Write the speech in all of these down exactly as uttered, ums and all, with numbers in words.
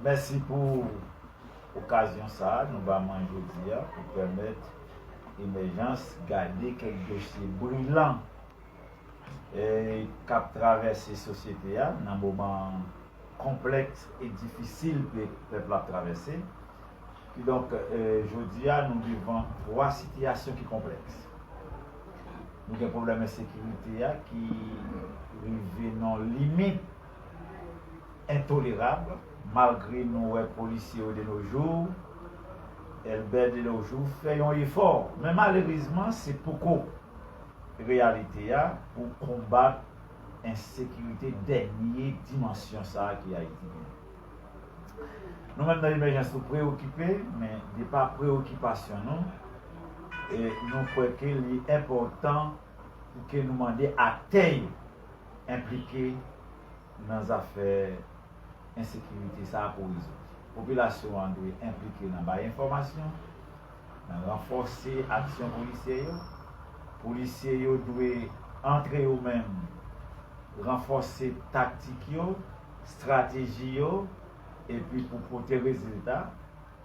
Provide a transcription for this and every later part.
Mèsi pou okazyon sa a nou ba mwen jodi a pou pèmèt Emèjans gade kèk dosye brilan k ap travèse sosyete a nan moman konplèks e difisil pèp la ap travèse. Kidonk, jodi a, nou devan twa sitiyasyon ki konplèks. Nou gen pwoblèm ensekirite a ki rive nan yon limit entolerab, malgre nou wè polisye yo de nos jours, Elbè de nos jours fè yon efò. Men malerezman, se poko reyalite a pou konbat ensekirite dènye dimansyon sa a ki Ayiti genyen. Nou menm nan Emèjans nou preyokipe, men de pa preyokipasyon nou, e nou kwè ke li enpòtan pou ke nou mande aktè yo enplike nan zafè ensekirite sa a pou rezoud. Popilasyon an dwe enplike nan bay enfòmasyon, nan ranfòse aksyon polisyè yo. Polisye yo dwe antre yo menm ranfòse taktik yo, estrateji yo, epi pou pote rezilta,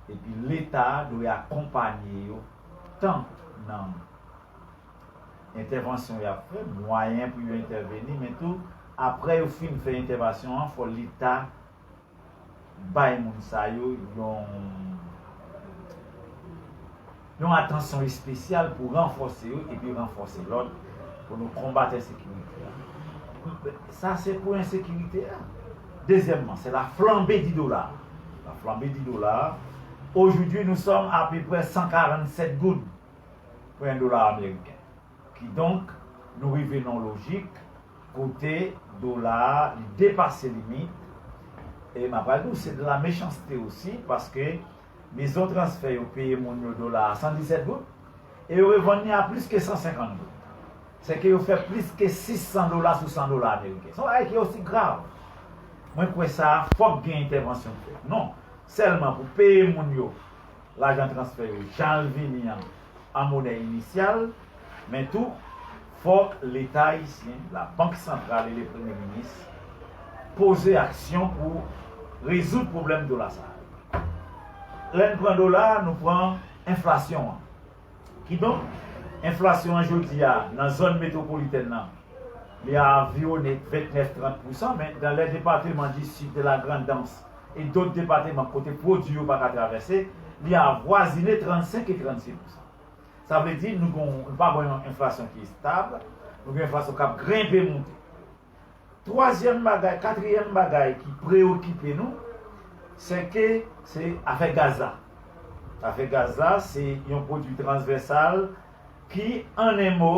epi Leta a dwe akonpanye yo tan nan entèvansyon y ap fè, mwayen pou yo entèveni, men tou, apre yo fin fè entèvansyon an, fò Leta bay moun sa yo yon yon atansyon espesyal pou ranfòse yo epi ranfòse lòt pou nou konbat ensekirite a. Sa se pou ensekirite a. Dezyèmman, se la flambée du dollar. La flambée du dollar. Aujourd'hui, nous sommes à peu près cent quarante-sept goud pour un dollar américain. Kidonk, nou rive nan yon lojik kote dola a li depase limit. E m ap pral di w, se de la méchanceté aussi, paske mezon transfè yo peye moun yo dola a san disèt goud, e yo revann li a plis ke san senkant goud. Sèke yo fè plis ke sis san dola sou san dola ameriken. Se yon bagay ki osi grav. Mwen kwè sa a, fòk gen entèvansyon k fèt. Non sèlman pou peye moun yo lajan transfè yo jan l vini an an monè inisyal, men tou, fòk Leta ayisyen, Labank Santral e le Premye Minis poze aksyon pou rezoud pwoblèm dola sa a. Lè n pran dola a, nou pran enflasyon an. Kidonk, enflasyon an jodi a nan zòn metwopolitèn nan, li a anviwone vennèf, trant pousan, men dans les départements du sud, de la Grande Anse et d'autres départements kote pwodui yo pa ka travèse, li avwazine trannsenk e trannsis pousan. Sa vle di nou gon, nou pa gon yon enflasyon ki estab, nou gen enflasyon k ap grenpe monte. Twazyèm bagay, katriyèm bagay ki preyokipe nou, se ke se afè gaz la. Afè gaz la, se yon pwodui transvèsal ki, an en mo,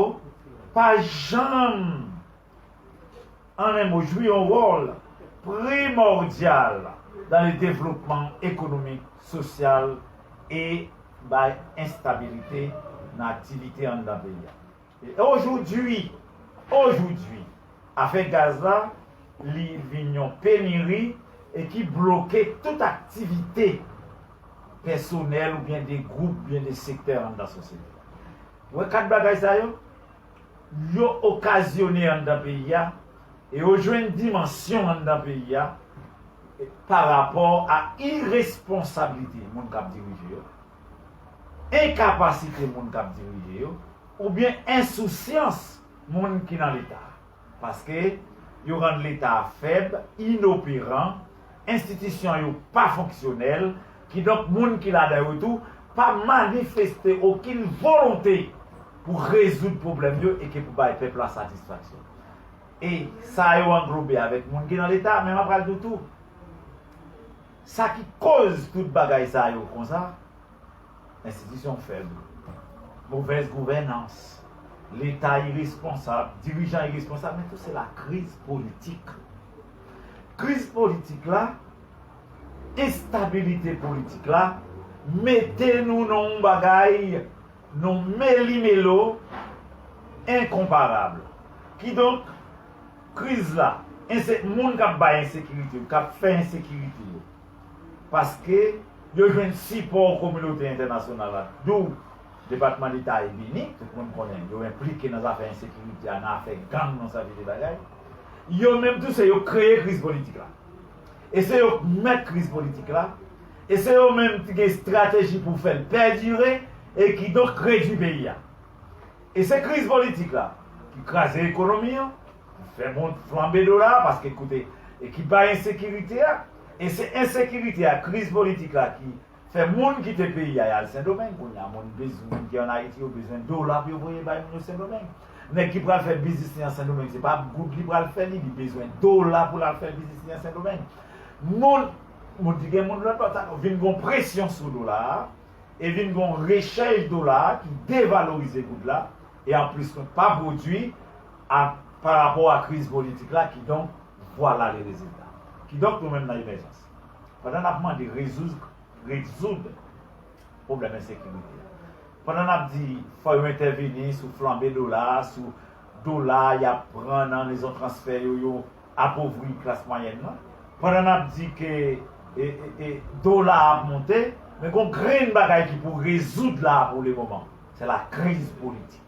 pa janm, an en mo, jwi yon wòl primòdyal dans le développement économique, social e bay enstabilite nan aktivite anndan peyi a. E aujourd'hui, aujourd'hui, afè gaz la, li vin yon peniri e ki bloke tout aktivite pèsonèl oubyen de gwoup, oubyen de sektè anndan sosyete a. Ou wè kat bagay sa yo, yo okazyone anndan peyi a, e yo jwenn dimansyon anndan peyi a, e, pa rapò a iresponsablite moun k ap dirije yo, enkapasite moun k ap dirije yo, oubyen ensousyans moun ki nan Leta a. Paske yo rann Leta a fèb, inoperan, enstitisyon yo pa fonksyonèl, kidonk moun ki ladan yo tou pa manifeste okenn volonte pou rezoud pwoblèm yo e ke pou bay pèp la satisfaksyon. E sa yo anglobe avèk moun ki nan Leta, men m ap pral di w tou, sa ki koz tout bagay sa yo konsa, enstitisyon fèb, movèz gouvènans, Leta iresponsab, dirijan iresponsab, men tou se la kriz politik. Kriz politik la, enstabilite politik la, mete nou nan yon bagay, nan melimelo enkonparab. Kidonk, kriz la, ense-, moun k ap bay ensekirite yo, k ap fè ensekirite yo, paske yo jwenn sipò kominote entènasyonal la, dou Depatman Deta e bini, tout moun konnen yo enplike nan zafè ensekirite a, nan afè gang, nan sa vye bagay. Yo menm tou se yo kreye kriz politik la. E se yo k mèt kriz politik la. E se yo menm ki gen estrateji pou fè l pèdire e kidonk redui peyi a. E se kriz politik la ki kraze ekonomi an, ki fè mont flanbe dola a, paske koute, e ki bay ensekirite a. E se ensekirite a, kriz politik la ki fè moun kite peyi a y al Sendomeng. Kounye a, moun bezwen, moun ki ann Ayiti yo bezwen dola pou yo voye bay moun yo Sendomeng. Nèg ki pral fè biznis li an Sendomeng, se pa goud li pral fè li, li bezwen dola pou l al fè biznis li an Sendomeng. Moun, moun di gen moun lòt bò, sa vin gon presyon sou dola a, e vin gon rechèj dola a ki devalorize goud la, e anplis nou pa pwodui a, pa rapò a kriz politik la, kidonk, vwala le rezilta. Kidonk, nou menm nan emèjans. Pandan n ap mande rezoud, rezoud pwoblèm ensekirite a, pandan n ap di fò yo entèvini sou flanbe dola, sou dola y ap pran nan mezon transfè yo, yo apovri klas mwayèn nan, pandan n ap di ke e, e, e, dola ap monte, men gon grenn bagay ki pou rezoud la pou le moman, se la kriz politik.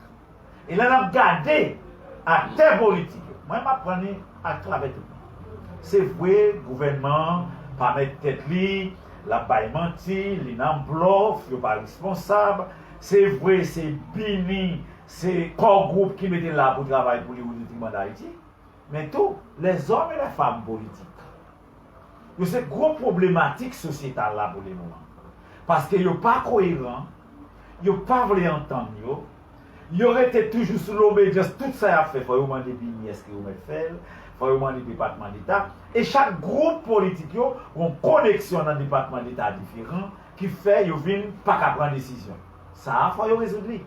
E lè n ap gade aktè politik yo, mwen m ap pran li atravè tout moun. Se vre, gouvènman an pa mèt tèt li, l ap bay manti, li nan blòf, yo pa responsab. Se vre, se BINUH, se Core Group ki mete l la pou travay pou li o detrimè d Ayiti. Men tou, lèzòm e lèfanm politik yo se gwo pwoblematik sosyetal la pou le moman. Paske yo pa koyeran, yo pa vle antann yo, yo rete toujou sou lobedyans tout sa y ap fè. Fò yo mande BINUH èske yo mèt fè l, fò yo mande Depatman Deta. E chak gwoup politik yo gon koneksyon nan Depatman Deta diferan ki fè yo vin pa ka pran desizyon. Sa a, fò yo rezoud li.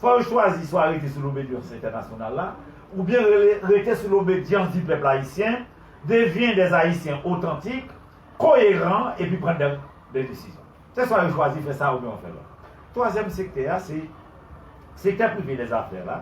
Fò yo chwazi swa rete sou lobedyans entènasyonal la, oubyen rele- rete sou lobedyans di pèp ayisyen, devyen des Ayisyen otantik, koyeran, epi pran de, de desizyon. Se swa yo chwazi fè sa oubyen yo fè lòt. Twazyèm sektè a, se sektè prive dèzafè la,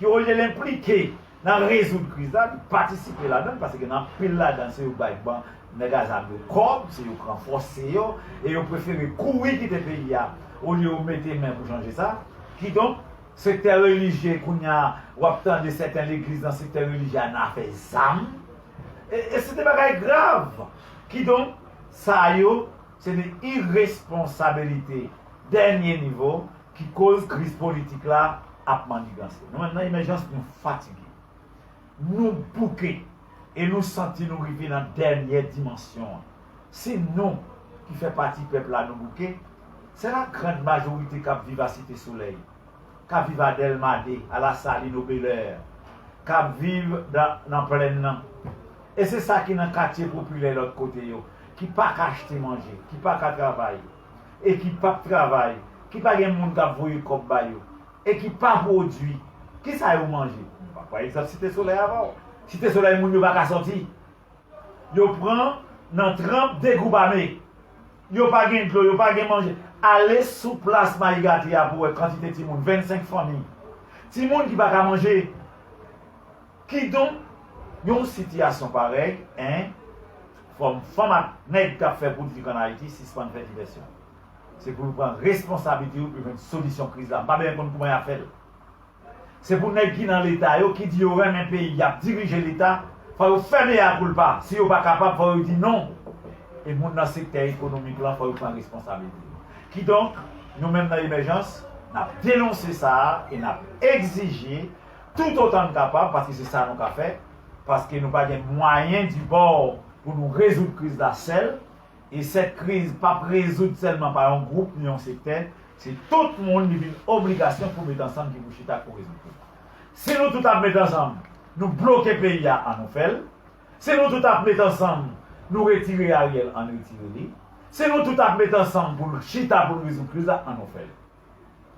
ki olye l enplike nan rezoud kriz la, li patisipe ladan l, paske gen anpil ladan se yo bay ban nèg a zam yo kòb, se yo k ranfòse yo, e yo prefere kouri kite peyi a olye yo mete men pou chanje sa. Kidonk, sektè relijye, kounye a, w ap tande sèten legliz nan sektè relijye a nan afè zam. E, e se de bagay grav. Kidonk, sa yo, se de iresponsabilite dènye nivo ki koz kriz politik la ap manniganse. Nou menm nan emèjans, nou fatige. Nou bouke e nou santi nou rive nan dènyè dimansyon an. Si nou, ki fè pati pèp la, nou bouke, se la grann majorite k ap viv a Site Solèy, k ap viv a Dèlma de, a Lasalin, o Belè, k ap viv nan, nan plèn nan. E se sa ki nan katye popilè lòt kote yo, ki pa ka achte manje, ki pa ka travay, e ki p ap travay, ki pa gen moun k ap voye kòb ba yo, e ki pa pwodui, kisa yo manje? Mwen pa pran egzanp Site Solèy avè w. Site Solèy, moun yo pa ka sòti. Yo pran nan tranp de gwoup ame. Yo pa gen dlo, yo pa gen manje. Ale sou plas Mayi Gate a pou w wè kantite timoun, vennsenk fanmi. Timoun ki pa ka manje. Kidonk, yon sitiyasyon parèy, en, fò fanm ak nèg k ap fè politik ann Ayiti sispann fè divèsyon. Se pou yo pran responsablite yo pou yo jwenn solisyon kriz la. M pa bezwen konn kouman y ap fè l. Se pou nèg ki nan Leta yo, ki di yo renmen peyi, y ap dirije Leta, fò yo fè mea culpa. Si yo pa kapab, fò yo di non. E moun nan sektè ekonomik lan, fò yo pran responsablite yo. Kidonk, nou menm nan Emèjans, n ap denonse sa a e n ap egzije toutotan n kapab, paske se sa nou ka fè, paske nou pa gen mwayen dibò pou nou rezoud kriz la sèl, e sèt kriz p ap rezoud sèlman pa yon gwoup ni yon sektè, se tout moun li vin obligasyon pou met ansanm ki pou chita pou rezoud kriz la. Si nou tout ap met ansanm, nou bloke peyi a, ann nou fè l. Si nou tout ap met ansanm, nou retire Ariel, ann retire li. Si nou tout ap met ansanm pou nou chita pou nou rezoud kriz la, ann nou fè l.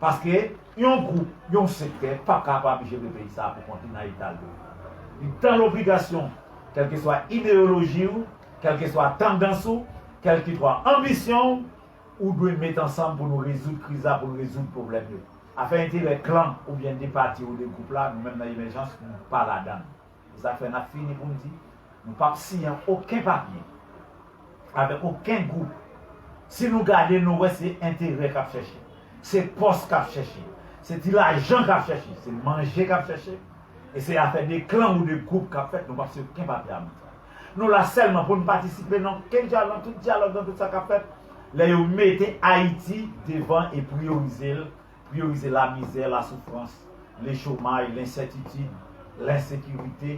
Paske yon gwoup, yon sektè p ap kapab jere peyi sa a pou kont li nan eta l ye. Li dan lobligasyon, kèlkeswa ideyoloji w, kèlkeswa tandans ou, kèlkeswa anbisyon w, ou dwe met ansanm pou nou rezoud kriz la, pou nou rezoud pwoblèm yo. Afè enterè klan oubyen de pati ou de gwoup la, nou menm nan Emèjans, nou pa ladan l. Se sa k fè n ap fini pou n di, nou p ap siyen okenn papye avèk okenn gwoup. Si nou gade, nou wè se enterè k ap chèche, se pòs k ap chèche, se ti lajan k ap chèche, se manje k ap chèche, e se afè de klan ou de gwoup k ap fèt, nou p ap siyen okenn papye a mouton. Nou la sèlman pou n patisipe nan ke dyalòg, nan tout dyalòg, nan tout sa k ap fèt. Lè yo mete Ayiti devan e priyorize l, priyorize lamizè, lasoufrans, lechomay, lensètitid, lensekirite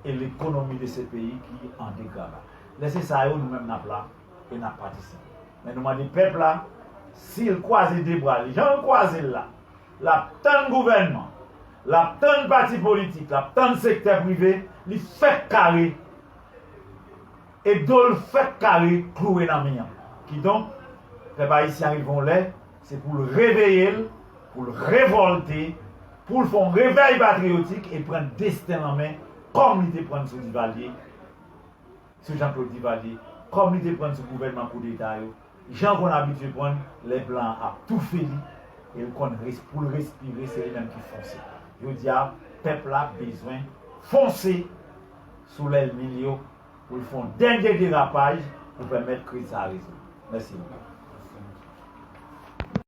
e lekonomi de se peyi ki an degrada. Lè se sa yo, nou menm n ap la e n ap patisipe. Men nou mande pèp la, si l kwaze de bra l, jan l kwaze l la, l ap tann gouvènman, l ap tann pati politik, l ap tann sektè prive, li fèk kare. E do l fèk kare klouwe nan mi an. Kidonk, pèp ayisyen rive yon lè, se pou l reveye l, pou l revòlte, pou l fè yon revèy patriyotik e pran desten l an men, kòm li te pran l sou Divalye, sou Jean Claude Divalye, kòm li te pran l sou gouvènman koudeta yo, jan l konn abitye pran l lè blan an ap toufe li, e l konn res-, pou l respire, se li menm ki fonse. Jodi a, pèp la bezwen fonse sou lènmi l yo pou l fè yon dènye derapaj pou pèmèt kriz sa a rezoud. Mèsi bokou.